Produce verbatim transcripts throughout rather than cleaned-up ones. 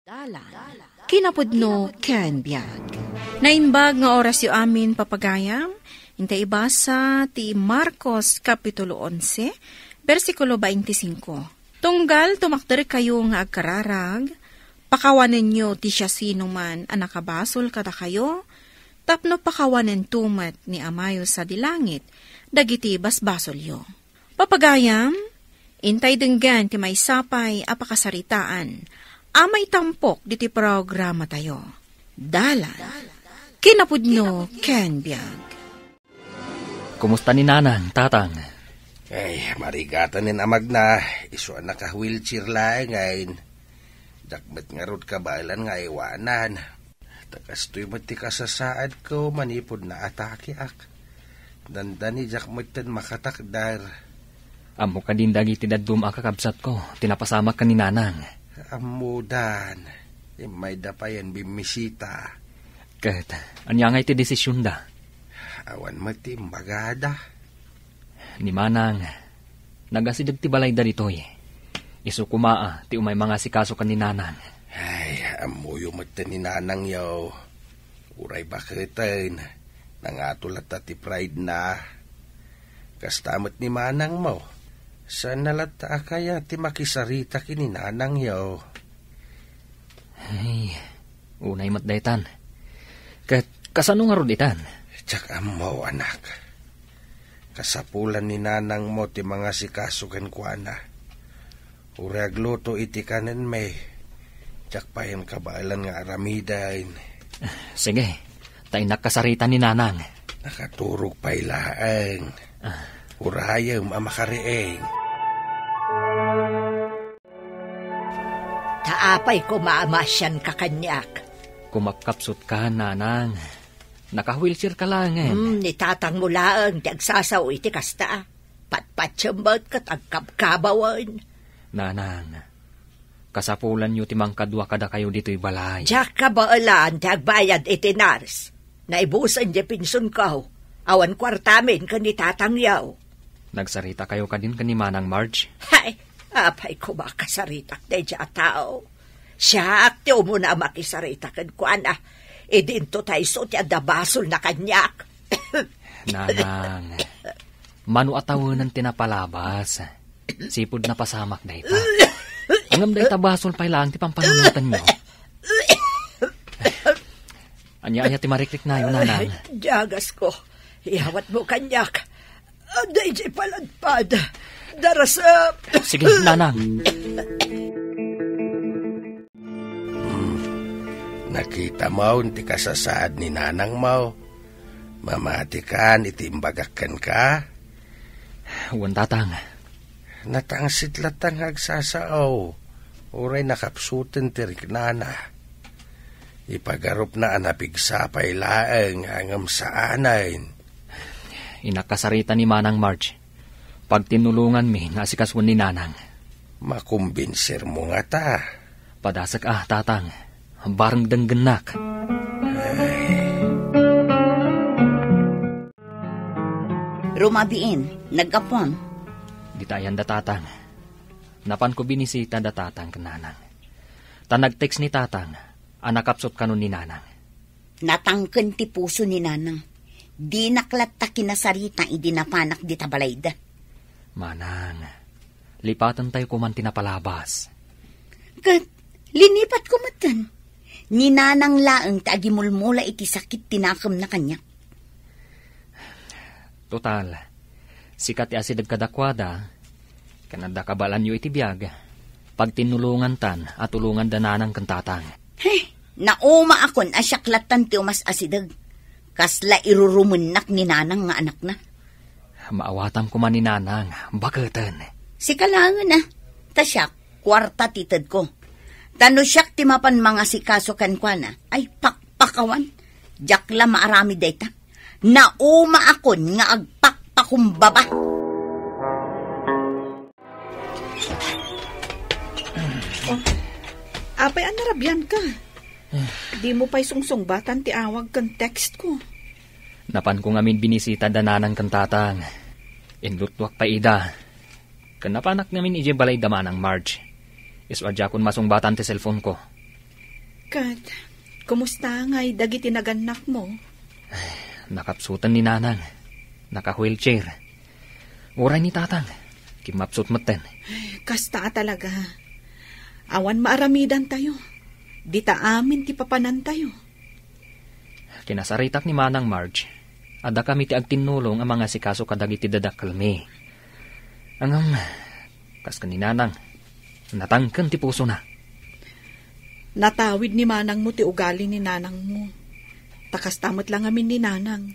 Dalan, kinapudno ken biag. Naimbag nga orasyo amin, papagayam. Inta ibasa ti Marcos Kapitulo onse, bersikulo twenty-five. Tunggal tumakderkayo nga agkararag, pakawanenyo ti siasinoman a nakabasol kadakayo, tapno pakawanento met ni Amayo sadi langit dagiti basbasolyo. Papagayam, intay denggen ti maysa pay a pakasaritaan a maitampok diti programatayo. Dalan, kinapudno ken biag. Kumusta ni Nanang, Tatang? Ay, marigatan ni amagna, isu a naka-wheelchair laengen. Diak met ngarud kabaelan nga aywanan. Ta kastoy met ti kasasaadko manipud naatakeak. Dandani diak metten makatakder. Ammo kadin dagiti dadduma a kakabsatko ti napasamak ken ni Nanang? Ammodan. Immayda payen bimmisita. Ket ania ngay ti desisionda? Awan met ti imbagada. Ni Manang, nagasideg ti balayda ditoy. Isu koma ti umay mangasikaso ken ni Nanang. Ay, ammoyo met ni Nanangyo. Uray baketen, nangato latta ti pride na. Kasta met ni Manangmo. Saan na latta a kaya ti makisarita ken ni Nanangyo? Ay, unay met daytan. Ket kasano ngarud itan? Diak ammo, anak. Kasapulan ni Nanangmo ti mangasikaso kenkuana. Uray agluto iti kanenmi. Diak payen kabaelan nga aramiden. Sige, ta innak kasarita ni Nanang. Nakaturog pay laeng. Ah. Urayem a makariing. Ta apay koma a maasianka kaniak? Kumakapsutka, Nanang. Naka-wheelchair ka laengen. Hmm, ni tatangmo laeng ti agsasao iti kasta. Patpatiem met ket agkabkabawen. Nanang, kasapulanyo ti mangkadua kadakayo ditoy balay. Diak kabaelan ti agbayad iti nurse. Naibusen ti pensionko. Awan kuartamin ken ni tatangyo. Nagsaritakayo kadin ken ni Manang Marge? Hay, apay koma kasaritak daydiay a tao. Siak ti umuna a makisarita kenkuana. Idinto ta isu ti adda basolna kaniak. Nanang, mano a tawenan ti napalabas. Sipud napasamak dayta. Ngem dayta basol pay laeng ti pampanunotenyo. Ania, ania ti marikriknayo, Nanang? Diagasko. Iyawatmo kaniak. Adda idiay paladpad. Darasem. Sige, Nanang. Hmm. Nakitam ti kasasaad ni Nanangmo. Mamatikan iti imbagak kenka? Wen, Tatang. Natangsit latta nga agsasao. Uray nakapsuten ti riknana. Ipagarupna a napigsa pay laeng ngem saanen. Innak kasarita ni Manang Marge. Pagtinnulonganmi nga asikasuen ni Nanang. Makumbinsermo ngata? Padasek a, Tatang. Bareng denggennak. Rumabiin, naggapuam. Dita ayan da Tatang. Napanko binisita da Tatang ken Nanang. Ta nag-text ni Tatang a nakapsut kano ni Nanang. Natangken ti puso ni Nanang. Dinak latta kinasarita idi napanak dita balayda. Manang, lipatentayo koman ti napalabas. Ket linipatko metten. Ni Nanang laeng ti agimulmula iti sakit ti nakemna kaniak. Total, sika ti asideg kadakuada, ken adda kabaelanyo iti biag, pagtinnulongantan a tulonganda Nanang ken Tatang. He, naumaakon a siak lattan ti umas-asideg. Kasla irurumennak ni Nanang nga anakna. Maawatam koma ni Nanang, baketen. Sika laengen a, ta siak, kuarta ti itedko. Ta no siak ti mapan mangasikaso kenkuana, ay pakpakawan. Diak la maaramid dayta. Naumaakon nga agpakpakumbaba. Oh, apay a narabian ka? Di mo pay sungsungbatan ti awag ken text ko. Napanko ngamin binisita da Nanang ken Tatang. Inluttuak pay ida. Ken napanak ngamin idiay balay da Manang Marge. Isu a diakon masungbatan ti cellphone ko. Ket, kumusta ngay dagiti nagannakmo? Nakapsuten ni Nanang. Naka-wheelchair. Uray ni Tatang, kimmapsut metten. Kasta a talaga. Awan maaramidantayo. Dita amin ti papanantayo. Kinasaritak ni Manang Marge, adda kami ti agtinnulong a mangasikaso kadagiti dadakkelmi. Ngem, kas ken ni Nanang, natangken ti pusona. Natawid ni manangmo ti ugali ni nanangmo. Ta kasta met la ngamin ni Nanang.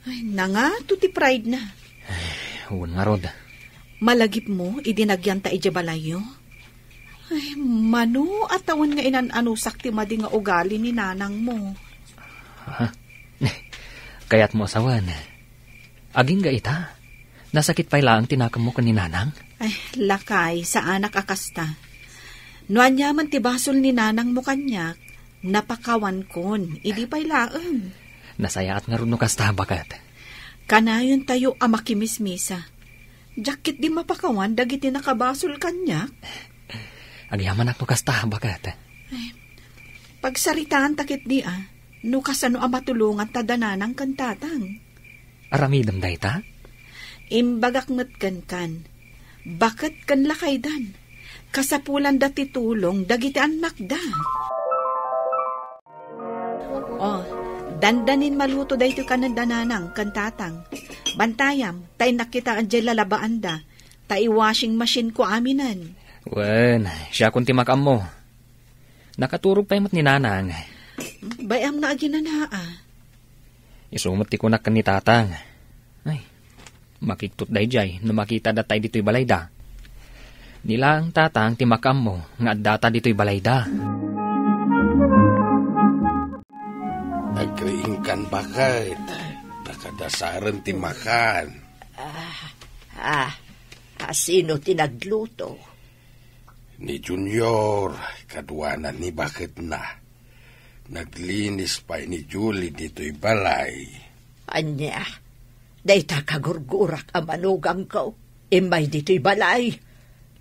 Ay, nangato ti pride na. Ay, wen ngarud. Malagipmo idi nagyanta idiay balayyo? Ay, mano a tawen nga inan-anusak ti madi nga ugali ni nanangmo? Ha? Kayatmo a sawen? Agingga ita? Nasakit pay laeng ti nakemmo ken ni Nanang? Ay, lakay, saanak a kasta. No aniaman ti basol ni nanangmo kaniak, napakawankon, idi pay laeng. Nasayaat ngarud no kasta, baket. Kanayontayo a makimismisa. Diak ketdi mapakawan dagiti nakabasol kaniak. Agyamanak no kasta, baket. Ay, pagsaritaanta ketdi a, no kasano a matulonganta da Nanang ken Tatang. Aramidem dayta? Imbagak met kenkan, baket ken lakaydan, kasapulanda ti tulong dagiti annakda. Oh, dandanin maluto daytoy kanen da Nanang ken Tatang. Bantayam, ta innak kita a diay lalabaanda, ta i-washing machine ko aminen. Wen, siakon ti makaammo. Nakaturog pay met ni Nanang. Bay-am nga aginana a. Isu met ti kunak ken ni Tatang. Ay, makigtot daydiay no makita data ditoy balayda. Ni laeng Tatang ti makaammo nga addata ditoy balayda. Agriingkan, baket. Nakadasaren ti makan. Ah, ah, ah, sino ti nagluto? Ni Junior, kaduana ni baketna. Naglinis pay ni Julie ditoy balay. Ania, dayta kagurgurak a manugangko, immay ditoy balay.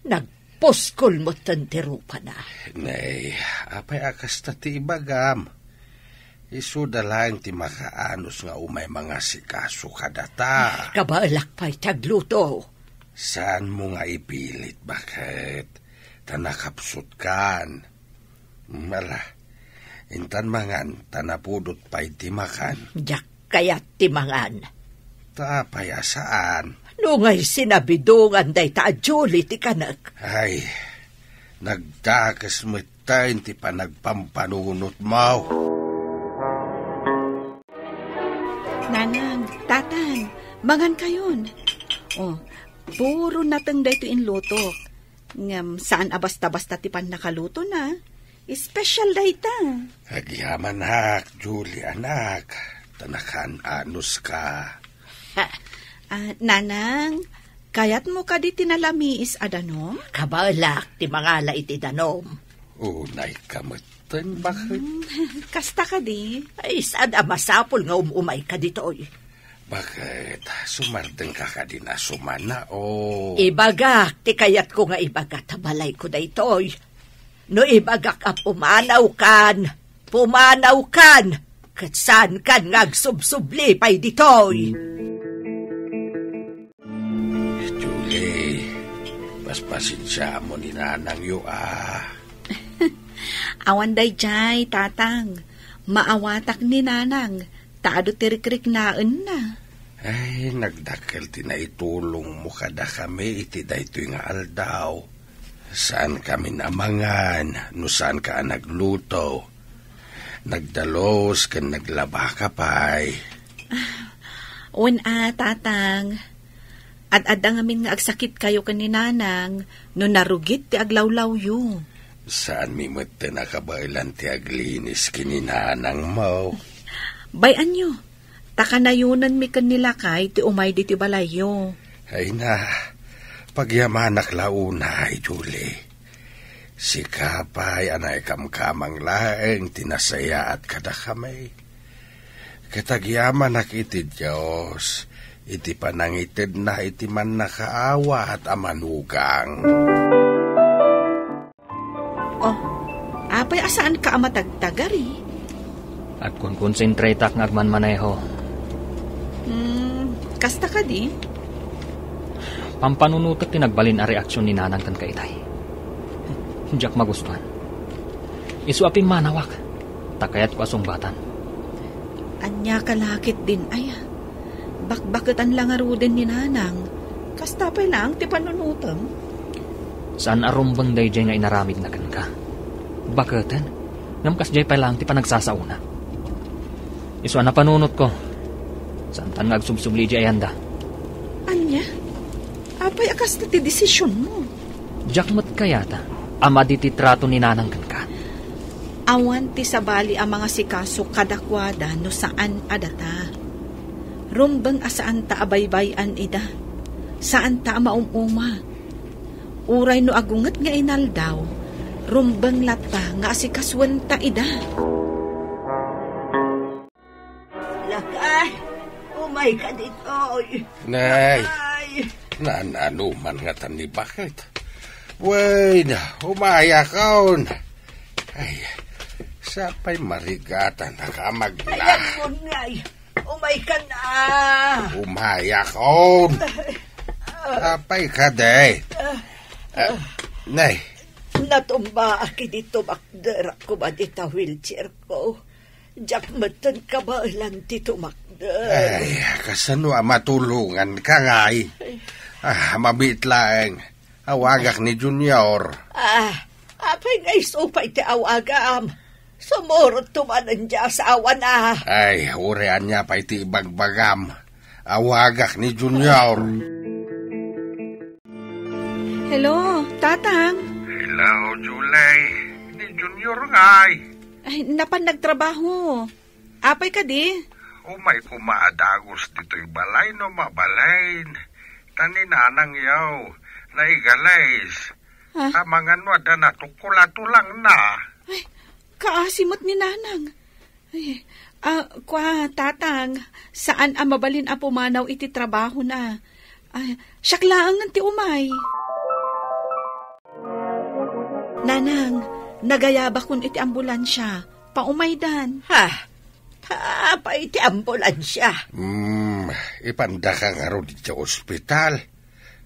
Nagpuskol metten ti rupana. Nay, apay a kasta ti ibagam? Isuda laeng ti makaanus nga umay mangasikaso kadata. Kabaelak pay ti agluto. Saanmo nga ipilit, baket? Ta nakapsutkan. Ala, intan mangan, ta napudot pay ti makan. Diak kayat ti mangan. Ta apay a saan? No ngay sinabidongan dayta a Julie ti kanek. Ay, nagdakes met Tayen ti panagpampanunotmo. Nanang, Tatang, mangankayon. Oh, puro nateng daytoy inlutok. Ngem saan a basta-basta ti pannakalutona. Espesyal dayta. Agyamanak, Julie, anak. Ta nakaan-anuska. Ah, Nanang, kayatmo kadi ti nalamiis a danom? Kabaelak ti mangala iti danom. Unayka metten, baket? Hmm, kasta kadi? Ay, saan a masapul nga um-umayka ditoy. Baket, sumardengka kadin a sumanaw? Ibagak ti kayatko nga ibaga ta balayko daytoy. No ibagak a pumanawkan, pumanawkan, ket saankan nga agsubsubli pay ditoy. Julie, paspasensiaam ni nanangyo, a. Awan daydiay, Tatang. Maawatak ni Nanang, ta adu ti rikriknaenna. Ay, nagdakkel ti naitulongmo kadakami iti daytoy nga aldaw. Saankamin a mangan no saanka a nagluto. Nagdalus ken naglabaka pay. Wen a, Tatang. Ad-adda ngamin nga agsakitkayo ken ni Nanang no narugit ti aglawlawyo. Saanmi metten a kabaelan ti aglinis ken ni Nanangmo. Bay-anyo, ta kanayonenmi ken ni lakay ti umay ditoy balayyo. Ay na, pagyamanak la unay, Julie. Sika pay a naikamkamang laeng ti nasayaat kadakami. Ket agyamanak iti Dios iti panangitedna iti Mannakaawat a Manugang. Oh, Apo Apay a saanka a matagtagari? Agkonkonsentratak nga agmanmaneho. Hmm, kasta kadi? Pampanunotek ti nagbalin a reaksion ni Nanang kenka itay. Diak magustuan. Isu a pimmanawak, ta kayatko a sungbatan. Ania ka la ketdin aya? Bakbaketan la ngaruden ni Nanang. Kasta pay laeng ti panunotem? Saan a rumbeng daydiay nga inaramidna kenka. Baketen, ngem kasdiay pay laeng ti panagsasaona. Isu a napanunotko. Saantan nga agsubsubli idiay ayanda. Ania? Apay a kasta ti desisionmo? Diak met kayata a madi ti trato ni Nanang kenka. Awan ti sabali a mangasikaso kadakuada no saan a data. Rumbeng a saanta a baybay-an ida. Saanta a maum-uma. Uray no agunget nga inaldaw, rumbeng latta nga asikasuenta ida. Lakay, umayka ditoy. Nay, Lakay. Naan-ano man ngata ni baket? Wen, umayakon. Ay, sapay marigatan a kamagna. Ayan, Munngay. Umayka na. Umayakon. Apay kadi? Ah, nay. Natumbaak idi tumakderak koma dita wheelchair ko. Diak metten kabaelan ti tumakder. Ay, kasano a matulonganka ngay? Ah, mabiit laeng. Awagak ni Junior. Ah, apay nga isu pay ti awagam? Sumurotto manen ti asawana. Ay, uray ania pay ti ibagbagam. Awagak ni Junior. Hello, Tatang. Hello, Julie. Ni Junior ngay. Ay, napan nagtrabaho. Apay kadi? Umay koma a dagus ditoy balay no mabalin. Ta ni Nanang yaw, naigalis. Ah? Amangan no adda natukol a tulangna. Ay, kaasi met ni Nanang. Ay, ah, kua, Tatang, saan a mabalin a pumanaw iti trabahona. Ay, siak laengen ti umay. Nanang, nagayabakon iti ambulansia. Paumaydan. Ha? Apay ti ambulansia? Hmm, ipandaka ngarud iti ospital.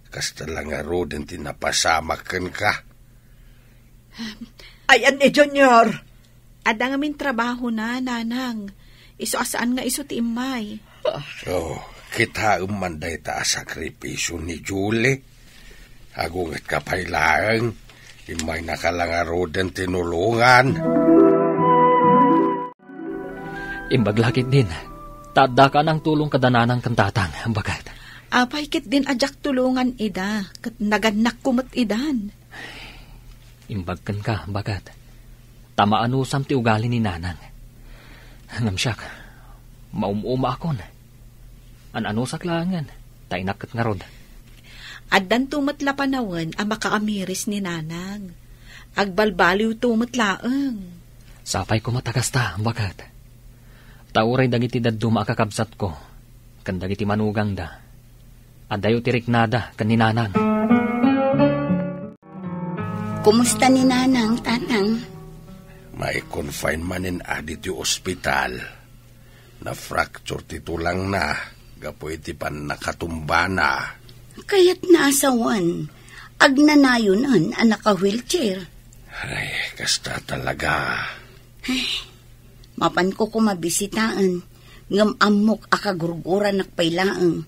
Kasta la ngaruden ti napasamak kenka. Ayan ni Junior. Adda ngamin trabahona, Nanang. Isu a saan nga isu ti immay. Oh, kitaem man dayta a sakripisio ni Julie. Agungetka pay laeng, immaynaka la ngaruden tinulongan. Imbag la ketdin, ta addaka a nangtulong kada Nanang ken Tatang, baket. Apay ketdin a diak tulongan ida, ket nagannakko met idan. Imbag kenka, baket, ta maanusam ti ugali ni Nanang. Ngem siak, maum-umaakon. An-anusak laengen, ta inak ket ngarud. Addanto met la panawen a makaamiris ni Nanang. Agbalbaliwto met laeng. Sapay koma ta kasta, baket. Ta uray dagiti dadduma a kakabsatko, ken dagiti manugangda, addayo ti riknada ken ni Nanang. Kumusta ni Nanang, Tatang? Mai-confine manen adi ti ospital. Na-fracture ti tulangna gapu iti pannakatumbana. Kayatna a sawen, agnanayonen a naka-wheelchair. Ay, kasta talaga. Ay, mapanko koma bisitaen, ngem ammok a kagurguranak pay laeng.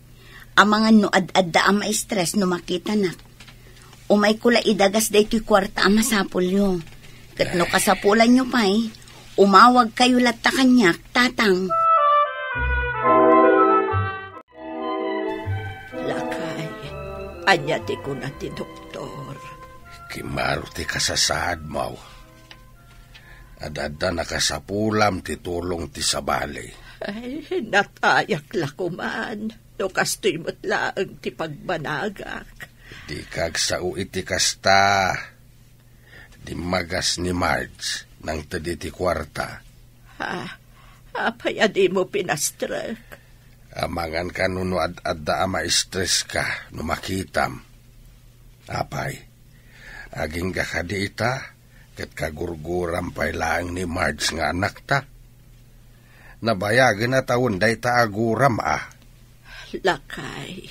Amangan no ad-adda a ma-stress no makitanak. Umayko la idagas daytoy kuarta a masapulyo. Ket no kasapulanyo pay, umawagkayo latta kaniak, Tatang. Lakay, ania ti kuna ti doktor? Kimaro ti kasasaadmo. Ad-adda nakasapulam ti tulong ti sabali. Ay, natayak la koman no kastoy met laeng ti pagbanagak. Dika agsao iti kasta. Dimmagas ni Marge, nangted iti kuarta. Ha? Apay a dimo pinastrek? Amangan kano no ad-adda a maistreska no makitam. Apay, agingga kadi ita? Ket kagurguram pay laeng ni Marge nga anakta. Nabayagen a tawen dayta a guram a. Lakay.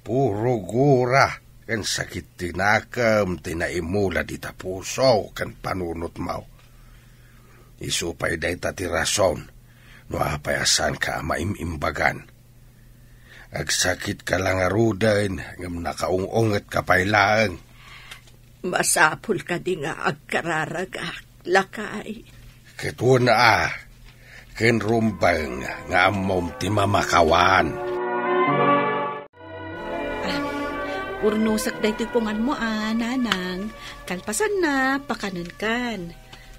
Puro gura ken sakit ti nakem ti naimula dita puso ken panunotmo. Isu pay dayta ti rason no apay a saanka a maim-imbagan. Agsakitka la ngaruden, ngem nakaung-ungetka pay laeng. Masapul kadi nga agkararagak, lakay? Ket wen a, ken rumbeng nga ammom ti mamakawan. Ah, urnosek daytoy punganmo a, nanang. Kalpasanna, pakanenkan.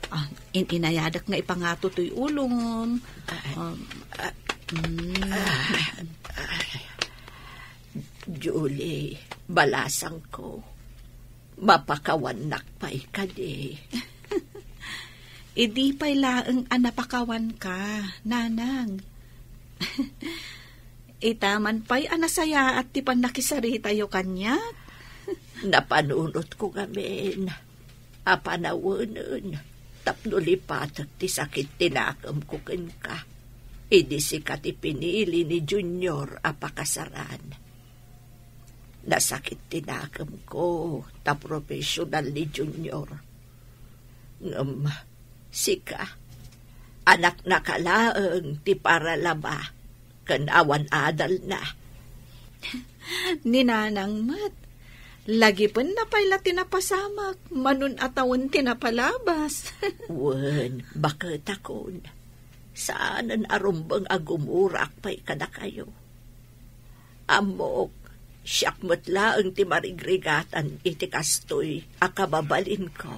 Ah, in-inayadak nga ipangato toy ulom. Ah, Um, ah, ah, Julie, balasangko, mapakawannak pay kadi? Idi pay laeng a napakawanka, nanang. Ita man pay a nasayaat ti pannakisaritayo kaniak. Napanunotko ngamin a panawenen tapno lipatek ti sakit ti nakemko kenka. Idi sika ti pinili ni Junior a pakasaran. Nasakit ti nakemko ta profesional ni Junior. Ngem sika, anaknaka laeng ti paralaba ken awan adalna. Ni nanang met, lagipenna pay la ti napasamak, manon a tawen ti napalabas. Wen, baketakon, saanen a rumbeng a gumurak pay kadakayo. Ammok, siak met laeng ti marigrigatan iti kastoy a kababalinko.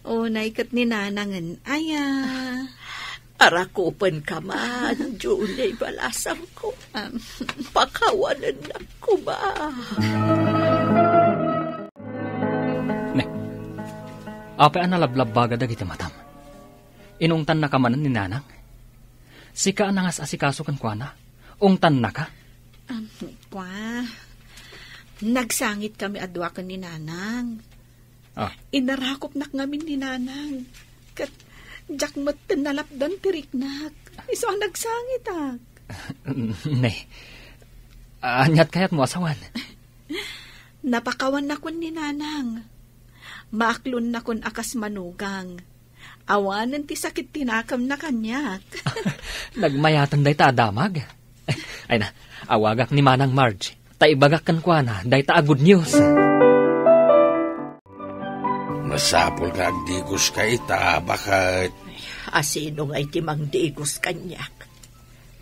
Unay ket ni nanangen aya. Arakupenka man, Julie, balasangko. Am. Pakawanennak koma. Ne, apay a nalablabbaga dagiti matam? Inungtannaka manen ni nanang? Sika a nangas-asikaso kenkuana? Ungtannaka? Am, kua, nagsangit kami a dua ken ni nanang. Ah. Inarakupnak ngamin ni nanang. Ket diak metten nalapdan ti riknak. Isu a nagsangitak. Ne. Aniat kayatmo a sawen? Napakawannakon ni nanang. Maaklonnakon a kas manugang. Awanen ti sakit ti nakemna kaniak. Nagmayaten dayta a damag. Ay na, awagak ni Manang Marge. Ta ibagak kenkuana dayta a good news. Masapul nga agdigoska ita, baket. Asino ngay ti mangdigos kaniak?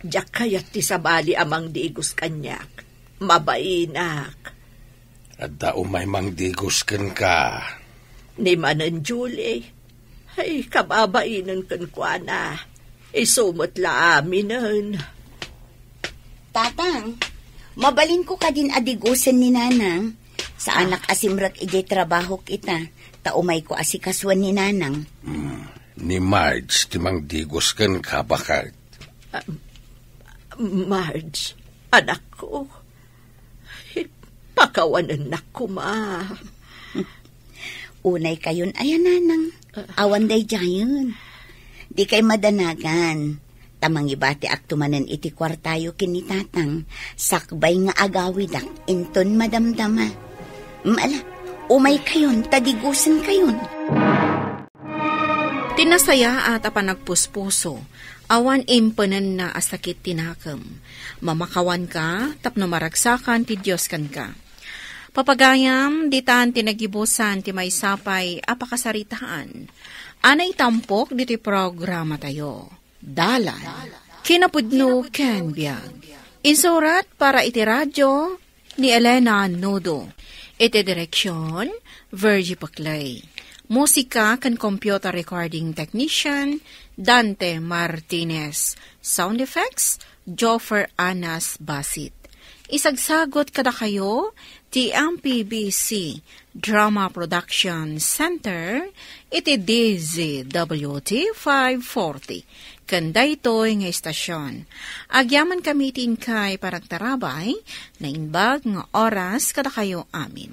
Diak kayat ti sabali a mangdigos kaniak. Mabainak. Adda umay mangdigos kenka. Ni manen Julie, ay, kababainen kenkuana. Isu met la aminen. Tatang, mabalinko kadin a digosen ni Nanang. Saanak a simrek idiay trabahok ita, ta umayko a sikasuen ni Nanang. Hmm, ni Marge ti mangdigos kenka, baket. Ah, Marge, anakko, pakawanennak koma. Unay kayon aya, Nanang. Ah. Awan daydiayen. Di kay madanagan. Ta mangibatiakto manen iti kuartayo ken ni Tatang, sakbay nga agawidak inton madamdama. Mm, ala, umay kayon, ta digosen kayon. Ti nasayaat a panagpuspuso, awan impenenna a sakit ti nakem. Mamakawanka tapno maragsakan ti Dios kenka. Papagayam, ditan ti nagibusan ti maysa pay a pakasaritaan a naitampok ditoy programatayo. Dalan. Kinapudno ken biag. Insurat para iti radio ni Elena Nodo. Iti direksyon, Virgie Paclay. Musika ken computer recording technician, Dante Martinez. Sound effects, Joffer Anas Basit. Isagsagot kadakayo ti M P B C Drama Production Center iti D Z W T five forty. Ken daytoy nga istasyon, agyamankami iti inkay panagtarabay, naimbag nga oras kadakayo amin.